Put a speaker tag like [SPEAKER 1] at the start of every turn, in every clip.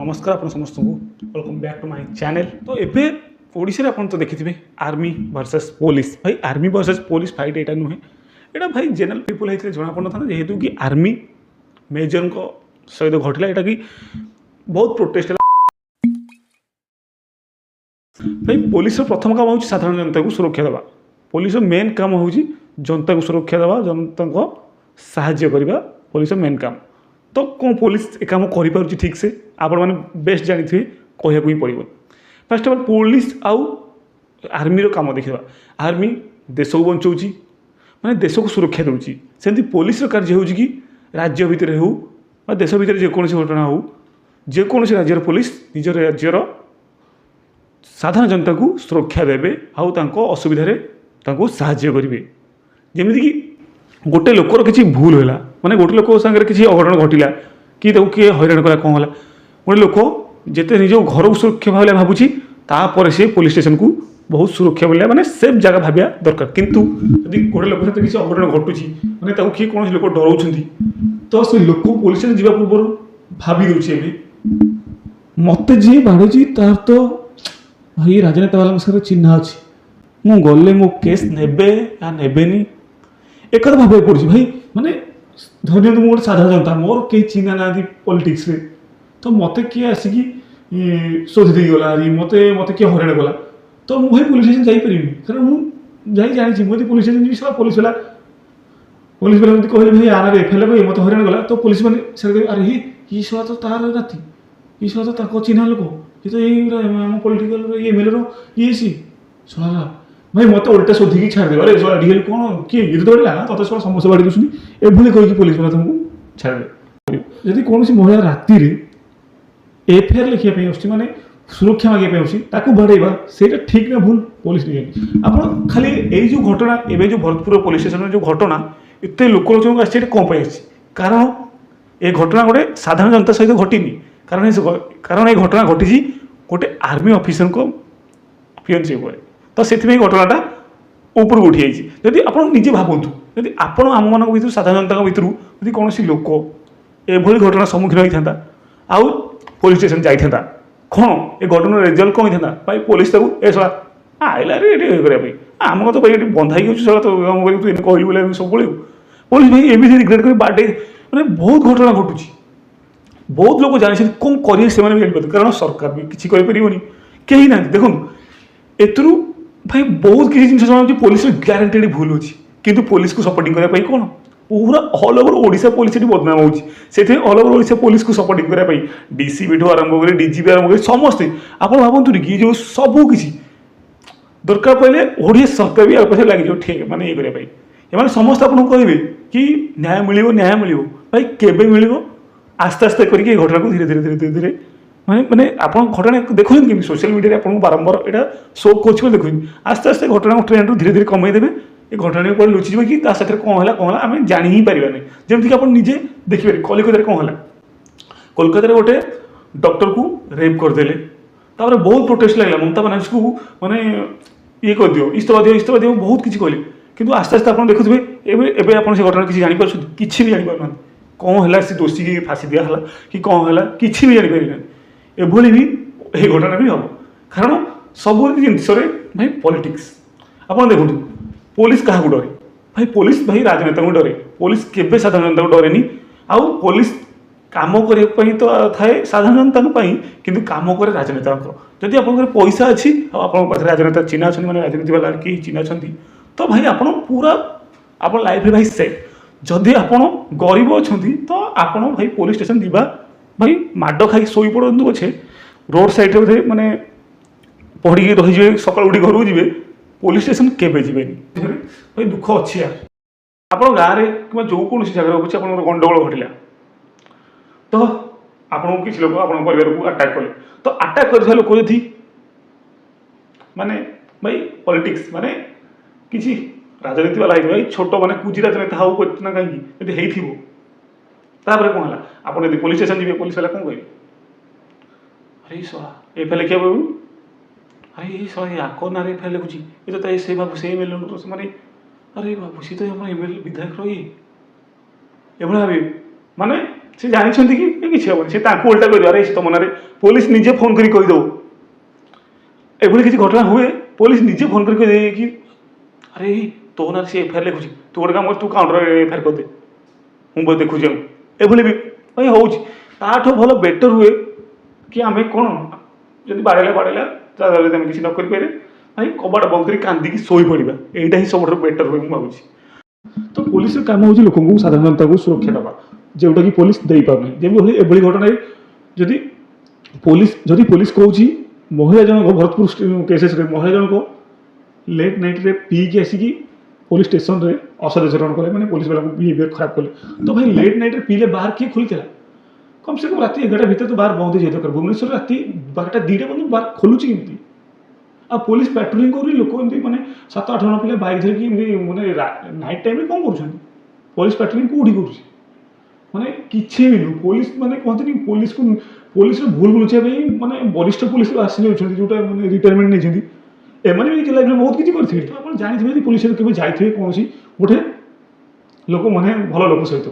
[SPEAKER 1] ନମସ୍କାର ଆପଣ ସମସ୍ତଙ୍କୁ। Welcome back to my channel. ତ ଏବେ ଓଡ଼ିଶାରେ ଆପଣ ତ ଦେଖିଥିବେ ଆର୍ମି ଭର୍ସେସ୍ ପୋଲିସ। ଭାଇ, ଆର୍ମି ଭର୍ସେସ୍ ପୋଲିସ ଫାଇଟ୍ ଏଇଟା ନୁହେଁ, ଏଇଟା ଭାଇ ଜେନେରାଲ ପିପୁଲ୍ ହେଇଥିଲେ ଜଣାପଡ଼ିନଥାନ୍ତା। ଯେହେତୁ କି ଆର୍ମି ମେଜରଙ୍କ ସହିତ ଘଟିଲା ଏଇଟା କି ବହୁତ ପ୍ରୋଟେଷ୍ଟ ହେଲା। ଭାଇ, ପୋଲିସର ପ୍ରଥମ କାମ ହେଉଛି ସାଧାରଣ ଜନତାକୁ ସୁରକ୍ଷା ଦେବା। ପୋଲିସର ମେନ୍ କାମ ହେଉଛି ଜନତାକୁ ସୁରକ୍ଷା ଦେବା, ଜନତାଙ୍କ ସାହାଯ୍ୟ କରିବା ପୋଲିସର ମେନ୍ କାମ। ତ କ'ଣ ପୋଲିସ ଏ କାମ କରିପାରୁଛି ଠିକ୍ସେ? ଆପଣମାନେ ବେଷ୍ଟ ଜାଣିଥିବେ, କହିବାକୁ ହିଁ ପଡ଼ିବ। ଫାର୍ଷ୍ଟ ଅଫ୍ ଅଲ୍ ପୋଲିସ ଆଉ ଆର୍ମିର କାମ ଦେଖିବା। ଆର୍ମି ଦେଶକୁ ବଞ୍ଚଉଛି, ମାନେ ଦେଶକୁ ସୁରକ୍ଷା ଦେଉଛି। ସେମିତି ପୋଲିସର କାର୍ଯ୍ୟ ହେଉଛି କି ରାଜ୍ୟ ଭିତରେ ହେଉ ବା ଦେଶ ଭିତରେ ଯେକୌଣସି ଘଟଣା ହେଉ, ଯେକୌଣସି ରାଜ୍ୟର ପୋଲିସ ନିଜ ରାଜ୍ୟର ସାଧାରଣ ଜନତାକୁ ସୁରକ୍ଷା ଦେବେ ଆଉ ତାଙ୍କ ଅସୁବିଧାରେ ତାଙ୍କୁ ସାହାଯ୍ୟ କରିବେ। ଯେମିତିକି ଗୋଟେ ଲୋକର କିଛି ଭୁଲ ହେଲା, ମାନେ ଗୋଟେ ଲୋକ ସାଙ୍ଗରେ କିଛି ଅଘଟଣ ଘଟିଲା କି ତାକୁ କିଏ ହଇରାଣ କଲା, କ'ଣ ହେଲା, ଗୋଟେ ଲୋକ ଯେତେ ନିଜ ଘରକୁ ସୁରକ୍ଷା ଭାବିଲା ଭାବୁଛି, ତାପରେ ସେ ପୋଲିସ ଷ୍ଟେସନକୁ ବହୁତ ସୁରକ୍ଷା ମିଳିଲା, ମାନେ ସେଫ୍ ଜାଗା ଭାବିବା ଦରକାର। କିନ୍ତୁ ଯଦି ଗୋଟେ ଲୋକ ସହିତ କିଛି ଅଘଟଣ ଘଟୁଛି, ମାନେ ତାକୁ କିଏ କୌଣସି ଲୋକ ଡରାଉଛନ୍ତି, ତ ସେ ଲୋକ ପୋଲିସ ଷ୍ଟେସନ ଯିବା ପୂର୍ବରୁ ଭାବି ଦେଉଛି, ଏବେ ମୋତେ ଯିଏ ବାଡ଼େଇଛି ତାର ତ ଭାଇ ରାଜନେତା ବାଲାଙ୍କ ସହିତ ଚିହ୍ନା ଅଛି, ମୁଁ ଗଲେ ମୋ କେସ୍ ନେବେ ନା ନେବେନି, ଏକଥା ଭାବିବାକୁ ପଡ଼ୁଛି ଭାଇ। ମାନେ ଧରି ନିଅନ୍ତୁ ମୁଁ ଗୋଟେ ସାଧାରଣ ଜନତା, ମୋର କେହି ଚିହ୍ନା ନାହାନ୍ତି ପଲିଟିକ୍ସରେ, ତ ମୋତେ କିଏ ଆସିକି ଶୋଧି ଦେଇଗଲା, ଆରେ ମୋତେ କିଏ ହଇରାଣ କଲା, ତ ମୁଁ ଭାଇ ପୋଲିସ ଷ୍ଟେସନ ଯାଇପାରିବି? କାରଣ ମୁଁ ଯାଇ ଜାଣିଛି, ମୁଁ ଯଦି ପୋଲିସ ଷ୍ଟେସନ ଯିବି, ଶଳା ପୋଲିସ ବାଲା ଯଦି କହିଲେ, ଭାଇ ଆରରେ ଏଫଆଇଆର ଲଗାଇ ମୋତେ ହଇରାଣ କଲା, ତ ପୋଲିସ ମାନେ ସେଟା କହିବେ, ଆରେ ଇ ଶଳା ତ ତାର ନାତି, ଇ ଶଳା ତ ତାଙ୍କ ଚିହ୍ନା ଲୋକ, ଇଏ ତ ଏଇ ଆମ ପଲିଟିକାଲ ଇଏ ଏମଏଲଏର ଇଏ, ସିଏ ଶଳା ଭାଇ ମୋତେ ଓଲଟା ଶୋଧିକି ଛାଡ଼ିଦେବେ। ଆରେ ଶଳା, ଏଠି କ'ଣ କିଏ ଇଏ ତ ବାଡ଼ିଲା, ତତେ ଶଳା ସମସ୍ତେ ବାଡ଼ି ଦେଉଛନ୍ତି, ଏଭଳି କହିକି ପୋଲିସ ବାଲା ତୁମକୁ ଛାଡ଼ିଦେବେ। ଯଦି କୌଣସି ମହିଳା ରାତିରେ ଏଫଆଇଆର ଲେଖିବା ପାଇଁ ଆସୁଛି, ମାନେ ସୁରକ୍ଷା ମାଗିବା ପାଇଁ ଆସୁଛି, ତାକୁ ବାଡ଼େଇବା ସେଇଟା ଠିକ୍ ନା ଭୁଲ, ପୋଲିସ ନେଇଯାନ୍ତି। ଆପଣ ଖାଲି ଏଇ ଯେଉଁ ଘଟଣା, ଏବେ ଯେଉଁ ଭରତପୁର ପୋଲିସ ଷ୍ଟେସନରେ ଯେଉଁ ଘଟଣା ଏତେ ଲୋକଲୋଚନକୁ ଆସିଛି, ଏଇଟା କ'ଣ ପାଇଁ ଆସିଛି? କାରଣ ଏ ଘଟଣା ଗୋଟେ ସାଧାରଣ ଜନତା ସହିତ ଘଟିନି। କାରଣ ଏ ଘଟଣା ଘଟିଛି ଗୋଟେ ଆର୍ମି ଅଫିସରଙ୍କ ଫିଅନ୍ସି ଉପରେ। ତ ସେଥିପାଇଁ ଘଟଣାଟା ଉପରକୁ ଉଠିଯାଇଛି। ଯଦି ଆପଣ ନିଜେ ଭାବନ୍ତୁ, ଯଦି ଆପଣ ଆମମାନଙ୍କ ଭିତରୁ, ସାଧାରଣ ଜନତାଙ୍କ ଭିତରୁ ଯଦି କୌଣସି ଲୋକ ଏଭଳି ଘଟଣା ସମ୍ମୁଖୀନ ହୋଇଥାନ୍ତା ଆଉ ପୋଲିସ ଷ୍ଟେସନ ଯାଇଥାନ୍ତା, କ'ଣ ଏ ଘଟଣାର ରେଜଲ୍ଟ କ'ଣ ହେଇଥାନ୍ତା? ଭାଇ, ପୋଲିସ ତାକୁ ଏ ଶଳା ଆଇଲା ରେ ଏଠି ଇଏ କରିବା ପାଇଁ, ଆମ କଥା ଭାଇ ଏଠି ବନ୍ଧା ହେଇକି ଅଛି, ଶଳା ତ କାମ କରିବୁ, ତୁ ଏମିତି କହିଲୁ ବୋଲି ଆମେ ସବୁ ପଳେଇବୁ। ପୋଲିସ ଭାଇ ଏମିତି ରିଗ୍ରେଟ୍ କରି ବାଡ଼େଇ, ମାନେ ବହୁତ ଘଟଣା ଘଟୁଛି। ବହୁତ ଲୋକ ଜାଣିଛନ୍ତି, କ'ଣ କରିବେ ସେମାନେ ବି ଜାଣିପାରୁଛନ୍ତି। କାରଣ ସରକାର ବି କିଛି କରିପାରିବନି, କେହି ନାହାନ୍ତି। ଦେଖନ୍ତୁ, ଏଥିରୁ ଭାଇ ବହୁତ କିଛି ଜିନିଷ ଜଣାଉଛି ପୋଲିସର ଗ୍ୟାରେଣ୍ଟେଡ଼ ଭୁଲ ଅଛି। କିନ୍ତୁ ପୋଲିସକୁ ସପୋର୍ଟିଂ କରିବା ପାଇଁ କ'ଣ ପୁରା ଅଲ୍ ଓଭର ଓଡ଼ିଶା ପୋଲିସ ଏଠି ବଦନାମ ହେଉଛି। ସେଥିପାଇଁ ଅଲ୍ ଓଭର ଓଡ଼ିଶା ପୋଲିସକୁ ସପୋର୍ଟିଂ କରିବା ପାଇଁ ଡିସିପିଠୁ ଆରମ୍ଭ କରି ଡିଜିପି ଆରମ୍ଭ କରି ସମସ୍ତେ। ଆପଣ ଭାବନ୍ତୁନି କି ଯେଉଁ ସବୁ କିଛି ଦରକାର ପଡ଼ିଲେ ଓଡ଼ିଶା ସରକାର ବି ଆ ପଛରେ ଲାଗିଯିବ, ଠିକ୍ ମାନେ ଇଏ କରିବା ପାଇଁ। ଏମାନେ ସମସ୍ତେ ଆପଣଙ୍କୁ କହିବେ କି ନ୍ୟାୟ ମିଳିବ, ନ୍ୟାୟ ମିଳିବ। ଭାଇ, କେବେ ମିଳିବ? ଆସ୍ତେ ଆସ୍ତେ କରିକି ଏ ଘଟଣାକୁ ଧୀରେ ଧୀରେ ଧୀରେ ଧୀରେ ଧୀରେ ମାନେ ଆପଣ ଘଟଣା ଦେଖୁଛନ୍ତି କେମିତି, ସୋସିଆଲ ମିଡ଼ିଆରେ ଆପଣଙ୍କୁ ବାରମ୍ବାର ଏଇଟା ଶୋ କରୁଛି ବୋଲି ଦେଖୁଛନ୍ତି। ଆସ୍ତେ ଆସ୍ତେ ଘଟଣାକୁ ଟ୍ରେଣ୍ଡରୁ ଧୀରେ ଧୀରେ କମେଇ ଦେବେ। ଏ ଘଟଣା କୁଆଡ଼େ ଲୁଚିଯିବ କି ତା ସାଥିରେ କ'ଣ ହେଲା କ'ଣ ହେଲା, ଆମେ ଜାଣି ହିଁ ପାରିବାନି। ଯେମିତିକି ଆପଣ ନିଜେ ଦେଖିପାରିବେ କଲିକତାରେ କ'ଣ ହେଲା। କୋଲକାତାରେ ଗୋଟେ ଡକ୍ଟରକୁ ରେପ୍ କରିଦେଲେ। ତାପରେ ବହୁତ ପ୍ରୋଟେଷ୍ଟ ଲାଗିଲା। ମମତା ବାନାର୍ଜୀକୁ ମାନେ ଇଏ କରିଦିଅ, ଇସ୍ତଫା ଦିଅ, ଇସ୍ତଫା ଦିଅ, ବହୁତ କିଛି କହିଲେ। କିନ୍ତୁ ଆସ୍ତେ ଆସ୍ତେ ଆପଣ ଦେଖୁଥିବେ, ଏବେ ଆପଣ ସେ ଘଟଣା କିଛି ଜାଣିପାରୁଛନ୍ତି? କିଛି ବି ଜାଣିପାରୁନାହାନ୍ତି। କ'ଣ ହେଲା, ସେ ଦୋଷୀକି ଫାଶୀ ଦିଆହେଲା କି କ'ଣ ହେଲା, କିଛି ବି ଜାଣିପାରିନାହାନ୍ତି। ଏଭଳି ବି ଏହି ଘଟଣା ବି ହେବ। କାରଣ ସବୁ ଜିନିଷରେ ଭାଇ ପଲିଟିକ୍ସ। ଆପଣ ଦେଖନ୍ତୁ, ପୋଲିସ କାହାକୁ ଡରେ? ଭାଇ, ପୋଲିସ ଭାଇ ରାଜନେତାଙ୍କୁ ଡରେ। ପୋଲିସ କେବେ ସାଧାରଣ ଜନତାଙ୍କୁ ଡରେନି। ଆଉ ପୋଲିସ କାମ କରିବା ପାଇଁ ତ ଥାଏ ସାଧାରଣ ଜନତାଙ୍କ ପାଇଁ, କିନ୍ତୁ କାମ କରେ ରାଜନେତାଙ୍କର। ଯଦି ଆପଣଙ୍କର ପଇସା ଅଛି ଆଉ ଆପଣଙ୍କ ପାଖରେ ରାଜନେତା ଚିହ୍ନା ଅଛନ୍ତି, ମାନେ ରାଜନୀତି ବାଲା କେହି ଚିହ୍ନା ଅଛନ୍ତି, ତ ଭାଇ ଆପଣ ପୁରା ଆପଣ ଲାଇଫରେ ଭାଇ ସେଫ୍। ଯଦି ଆପଣ ଗରିବ ଅଛନ୍ତି, ତ ଆପଣ ଭାଇ ପୋଲିସ ଷ୍ଟେସନ ଯିବା, ଭାଇ ମାଡ଼ ଖାଇକି ଶୋଇପଡ଼ନ୍ତୁ ପଛେ, ରୋଡ଼ ସାଇଡ଼ରେ ବୋଧେ ମାନେ ପଡ଼ିକି ରହିଯିବେ, ସକାଳୁ ଉଠି ଘରକୁ ଯିବେ, ପୋଲିସ ଷ୍ଟେସନ କେବେ ଯିବେନି। ଭାଇ, ଦୁଃଖ ଅଛି ୟାର। ଆପଣ ଗାଁରେ କିମ୍ବା ଯେଉଁ କୌଣସି ଜାଗାରେ ଅଛି, ଆପଣଙ୍କର ଗଣ୍ଡଗୋଳ ଘଟିଲା, ତ ଆପଣଙ୍କୁ କିଛି ଲୋକ ଆପଣଙ୍କ ପରିବାରକୁ ଆଟାକ୍ କଲେ, ତ ଆଟାକ୍ କରିଥିବା ଲୋକ ଯଦି ମାନେ ଭାଇ ପଲିଟିକ୍ସ, ମାନେ କିଛି ରାଜନୀତି ବାଲା ହେଇଥିବ, ଭାଇ ଛୋଟ ମାନେ କୁଜି ରାଜନେତା ହଉ ନା କାହିଁକି, ଯଦି ହେଇଥିବ, ତାପରେ କ'ଣ ହେଲା? ଆପଣ ଯଦି ପୋଲିସ ଷ୍ଟେସନ ଯିବେ, ପୋଲିସ ବାଲା କ'ଣ କହିବେ? ଆରେ ଏଇ ଶଳା ଏଫଆଇଆର ଲେଖିବାକୁ କହିବୁ, ଆରେ ଏଇ ଶଳା ଏ ଆଙ୍କ ନାଁରେ ଏଫଆଇଆର ଲେଖୁଛି, ଏ ତ ସେ ବାବୁ ସେ ଏମଏଲଏ, ମାନେ ଆରେ ବାବୁ ସିଏ ତ ଆମର ଏମଏଲଏ ବିଧାୟକ ଇଏ, ଏଭଳି ଭାବିବେ। ମାନେ ସେ ଜାଣିଛନ୍ତି କି ଏ କିଛି ହେବନି। ସେ ତାଙ୍କୁ ଓଲଟା କହିଦେବ, ଆରେ ସେ ତମ ନାଁରେ ପୋଲିସ ନିଜେ ଫୋନ୍ କରି କହିଦେବ। ଏଭଳି କିଛି ଘଟଣା ହୁଏ, ପୋଲିସ ନିଜେ ଫୋନ୍ କରି କହିଦେବେ କି ଆରେ ତୋ ନାଁରେ ସେ ଏଫଆଇଆର୍ ଲେଖୁଛି, ତୁ ଗୋଟେ କାମ କର, ତୁ କାଉଣ୍ଟରରେ ଏଫଆଇଆର୍ କରିଦେ, ମୁଁ ବୋଧେ ଦେଖୁଛି। ଆଉ ଏଭଳି ବି ଭାଇ ହେଉଛି। ତାଠୁ ଭଲ ବେଟର୍ ହୁଏ କି ଆମେ କ'ଣ ଯଦି ବାଡ଼େଇଲା ବାଡ଼େଇଲା, ତା ଯଦି ଆମେ କିଛି ନ କରିପାରିଲେ ଭାଇ, କବାଟ ବନ୍ଦ କରି କାନ୍ଦିକି ଶୋଇପଡ଼ିବା। ଏଇଟା ହିଁ ସବୁଠାରୁ ବେଟର୍ ହୁଏ ମୁଁ ଭାବୁଛି। ତ ପୋଲିସର କାମ ହେଉଛି ଲୋକଙ୍କୁ, ସାଧାରଣ ଜନତାକୁ ସୁରକ୍ଷା ଦେବା, ଯେଉଁଟାକି ପୋଲିସ ଦେଇପାରୁନି। ଯେଭଳି ଏଭଳି ଘଟଣାରେ ଯଦି ପୋଲିସ କହୁଛି, ମହିଳା ଜଣକ, ଭରତପୁର କେସେସରେ ମହିଳା ଜଣକ ଲେଟ୍ ନାଇଟ୍ରେ ପିଇକି ଆସିକି ପୋଲିସ ଷ୍ଟେସନରେ ଅସଦାଚରଣ କଲେ, ମାନେ ପୋଲିସ ବାଲାଙ୍କୁ ବିହେଭିୟର ଖରାପ କଲେ। ତ ଭାଇ, ଲେଟ୍ ନାଇଟ୍ରେ ପିଇଲେ ବାହାର କିଏ ଖୋଲିଥିଲା? କମ୍ ସେ କମ୍ ରାତି 11ଟା ଭିତରେ ତ ବାର ବନ୍ଦ ହେଇଯିବା ଦରକାର। ଭୁବନେଶ୍ୱର ରାତି 12ଟା 2ଟା ପର୍ଯ୍ୟନ୍ତ ବାର ଖୋଲୁଛି କେମିତି? ଆଉ ପୋଲିସ ପାଟ୍ରୋଲିଂ କରୁନି? ଲୋକ ଏମିତି ମାନେ ସାତ ଆଠ ଜଣ ପିଲା ବାଇକ୍ ଧରିକି ଏମିତି ମାନେ ନାଇଟ୍ ଟାଇମ୍ରେ କ'ଣ କରୁଛନ୍ତି? ପୋଲିସ ପାଟ୍ରୋଲିଂ କେଉଁଠି କରୁଛି? ମାନେ କିଛି ବି ନୁହଁ। ପୋଲିସ ମାନେ କୁହନ୍ତିନି, ପୋଲିସକୁ ପୋଲିସର ଭୁଲ ଲୁଚାଇବା ପାଇଁ ମାନେ ବରିଷ୍ଠ ପୋଲିସ ଆସି ଯାଉଛନ୍ତି, ଯେଉଁଟା ମାନେ ରିଟାୟାରମେଣ୍ଟ ନେଇଛନ୍ତି। ଏମାନେ ବି ନିଜ ଲାଇଫରେ ବହୁତ କିଛି କରିଥିବେ। ତ ଆପଣ ଜାଣିଥିବେ, ଯଦି ପୋଲିସରେ କେବେ ଯାଇଥିବେ କୌଣସି ଗୋଟେ ଲୋକ, ମାନେ ଭଲ ଲୋକ ସହିତ,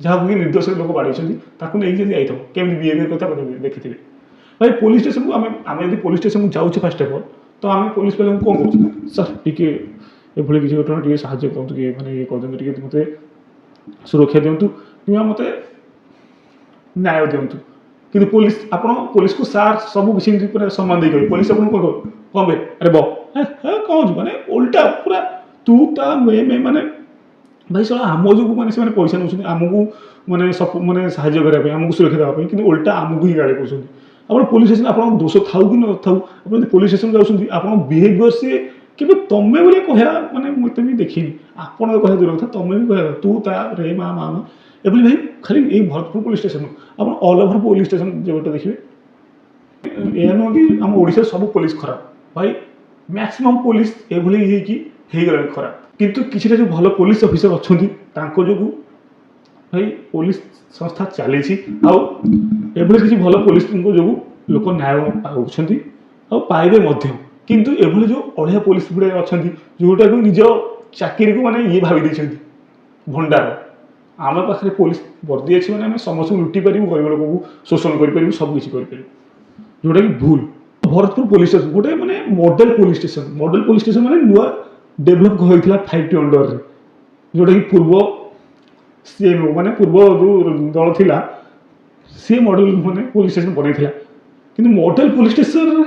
[SPEAKER 1] ଯାହାକୁ କି ନିର୍ଦ୍ଦୋଷରେ ଲୋକ ବାଡ଼େଇଛନ୍ତି, ତାକୁ ନେଇକି ଯଦି ଯାଇଥିବ, କେମିତି ବିହେଭିୟର କଥା ଆପଣ ଦେଖିଥିବେ। ଭାଇ, ପୋଲିସ ଷ୍ଟେସନକୁ ଆମେ ଯଦି ପୋଲିସ ଷ୍ଟେସନକୁ ଯାଉଛେ, ଫାର୍ଷ୍ଟ ଅଫ୍ ଅଲ୍ ତ ଆମେ ପୋଲିସ ବାଲାଙ୍କୁ କ'ଣ କରୁଛୁ? ସାର୍, ଟିକେ ଏଭଳି କିଛି ଘଟଣା, ଟିକେ ସାହାଯ୍ୟ କରନ୍ତୁ କି ମାନେ ଇଏ କରିଦିଅନ୍ତୁ, ଟିକେ ମୋତେ ସୁରକ୍ଷା ଦିଅନ୍ତୁ କିମ୍ବା ମୋତେ ନ୍ୟାୟ ଦିଅନ୍ତୁ। କିନ୍ତୁ ପୋଲିସ, ଆପଣ ପୋଲିସକୁ ସାର୍ ସବୁ କିଛି ଏମିତି ପୁରା ସମ୍ମାନ ଦେଇ କହିବେ, ପୋଲିସ ଆପଣଙ୍କୁ କ'ଣ କହିବ? କ'ଣ ବେ, ଆରେ ବ ହେ ହେ, କ'ଣ ହଉଛି? ମାନେ ଓଲଟା ପୁରା ତୁ ତା ମେ ମେ। ମାନେ ଭାଇ ଶଳା, ଆମ ଯୋଗୁଁ ମାନେ ସେମାନେ ପଇସା ନେଉଛନ୍ତି ଆମକୁ ମାନେ ସପୋ ମାନେ ସାହାଯ୍ୟ କରିବା ପାଇଁ, ଆମକୁ ସୁରକ୍ଷା ଦେବା ପାଇଁ, କିନ୍ତୁ ଓଲଟା ଆମକୁ ହିଁ ଗାଳି କରୁଛନ୍ତି। ଆପଣ ପୋଲିସ ଷ୍ଟେସନ, ଆପଣଙ୍କ ଦୋଷ ଥାଉ କି ନଥାଉ, ଆପଣ ଯଦି ପୋଲିସ ଷ୍ଟେସନ ଯାଉଛନ୍ତି, ଆପଣଙ୍କ ବିହେଭିୟର ସିଏ କେବେ ତମେ ବୋଲି କହିବା ମାନେ ମୁଁ ଏତେ ବି ଦେଖିନି। ଆପଣ କହିବା ଦୂର କଥା, ତମେ ବି କହିବା, ତୁ ତା ରେ ମା ମା ମା ଏଭଳି। ଭାଇ, ଖାଲି ଏଇ ଭରତପୁର ପୋଲିସ ଷ୍ଟେସନ, ଆପଣ ଅଲ୍ ଓଭର ପୋଲିସ ଷ୍ଟେସନ ଯେଉଁଟା ଦେଖିବେ। ଏହା ନୁହଁ କି ଆମ ଓଡ଼ିଶାରେ ସବୁ ପୋଲିସ ଖରାପ। ଭାଇ, ମ୍ୟାକ୍ସିମମ୍ ପୋଲିସ ଏଭଳି ହେଇକି ହେଇଗଲାଣି ଖରାପ। କିନ୍ତୁ କିଛିଟା ଯେଉଁ ଭଲ ପୋଲିସ ଅଫିସର ଅଛନ୍ତି, ତାଙ୍କ ଯୋଗୁଁ ଭାଇ ପୋଲିସ ସଂସ୍ଥା ଚାଲିଛି। ଆଉ ଏଭଳି କିଛି ଭଲ ପୋଲିସଙ୍କ ଯୋଗୁଁ ଲୋକ ନ୍ୟାୟ ପାଉଛନ୍ତି ଆଉ ପାଇବେ ମଧ୍ୟ। କିନ୍ତୁ ଏଭଳି ଯେଉଁ ଅଳିଆ ପୋଲିସ ଗୁଡ଼ାକ ଅଛନ୍ତି, ଯେଉଁଟାକୁ ନିଜ ଚାକିରିକୁ ମାନେ ଇଏ ଭାବି ଦେଇଛନ୍ତି ଭଣ୍ଡାର, ଆମ ପାଖରେ ପୋଲିସ ବର୍ଦ୍ଦି ଅଛି ମାନେ ଆମେ ସମସ୍ତଙ୍କୁ ଲୁଟି ପାରିବୁ, ଗରିବ ଲୋକଙ୍କୁ ଶୋଷଣ କରିପାରିବୁ, ସବୁ କିଛି କରିପାରିବୁ, ଯେଉଁଟାକି ଭୁଲ। ଭରତପୁର ପୋଲିସ ଷ୍ଟେସନ ଗୋଟେ ମାନେ model police station. Model police station ମାନେ ନୂଆ ଡେଭଲପ୍ ହୋଇଥିଲା 5ଟି ଅଣ୍ଡରରେ, ଯେଉଁଟାକି ପୂର୍ବ ସିଏମ୍, ମାନେ ପୂର୍ବ ଯେଉଁ ଦଳ ଥିଲା, ସିଏ ମଡେଲ ମାନେ ପୋଲିସ ଷ୍ଟେସନ ବନେଇଥିଲା। କିନ୍ତୁ ମଡେଲ ପୋଲିସ ଷ୍ଟେସନରେ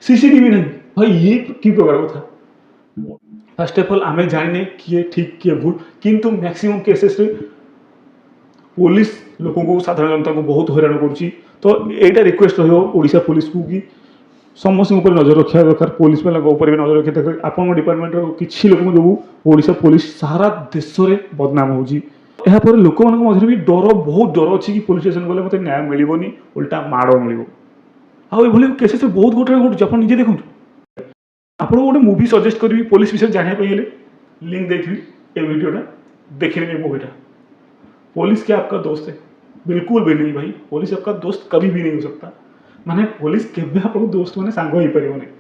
[SPEAKER 1] ସିସିଟିଭି ନାହିଁ। ଭାଇ, ଇଏ କି ପ୍ରକାର କଥା? ଫାର୍ଷ୍ଟ ଅଫ୍ ଅଲ୍ ଆମେ ଜାଣିନେ କିଏ ଠିକ୍ କିଏ ଭୁଲ। କିନ୍ତୁ ମ୍ୟାକ୍ସିମମ୍ କେସେସରେ ପୋଲିସ ଲୋକଙ୍କୁ, ସାଧାରଣ ଜନତାଙ୍କୁ ବହୁତ ହଇରାଣ କରୁଛି। ତ ଏଇଟା ରିକ୍ୱେଷ୍ଟ ରହିବ ଓଡ଼ିଶା ପୋଲିସକୁ କି ସମସ୍ତଙ୍କ ଉପରେ ନଜର ରଖିବା ଦରକାର, ପୋଲିସ ବାଲାଙ୍କ ଉପରେ ବି ନଜର ରଖିବା ଦରକାର। ଆପଣଙ୍କ ଡିପାର୍ଟମେଣ୍ଟର କିଛି ଲୋକଙ୍କ ଯୋଗୁଁ ଓଡ଼ିଶା ପୋଲିସ ସାରା ଦେଶରେ ବଦନାମ ହେଉଛି। ଏହାପରେ ଲୋକମାନଙ୍କ ମଧ୍ୟରେ ବି ଡର, ବହୁତ ଡର ଅଛି କି ପୋଲିସ ଷ୍ଟେସନ ଗଲେ ମୋତେ ନ୍ୟାୟ ମିଳିବନି, ଓଲଟା ମାଡ଼ ମିଳିବ। ଆଉ ଏଭଳି କେସେସରେ ବହୁତ ଘଟଣା ଘଟୁଛି, ଆପଣ ନିଜେ ଦେଖନ୍ତୁ। ଆପଣଙ୍କୁ ଗୋଟେ ମୁଭି ସଜେଷ୍ଟ କରିବି ପୋଲିସ ବିଷୟରେ ଜାଣିବା ପାଇଁ ହେଲେ, ଲିଙ୍କ୍ ଦେଇଥିବି ଏ ଭିଡ଼ିଓଟା, ଦେଖିନେବେ ମୁଭିଟା। पुलिस क्या आपका दोस्त है? बिल्कुल भी नहीं भाई, पुलिस आपका दोस्त कभी भी नहीं हो सकता। ମାନେ ପୋଲିସ କେବେ ଆପଣଙ୍କ ଦୋସ୍ତ ମାନେ ସାଙ୍ଗ ହେଇପାରିବ ନାହିଁ।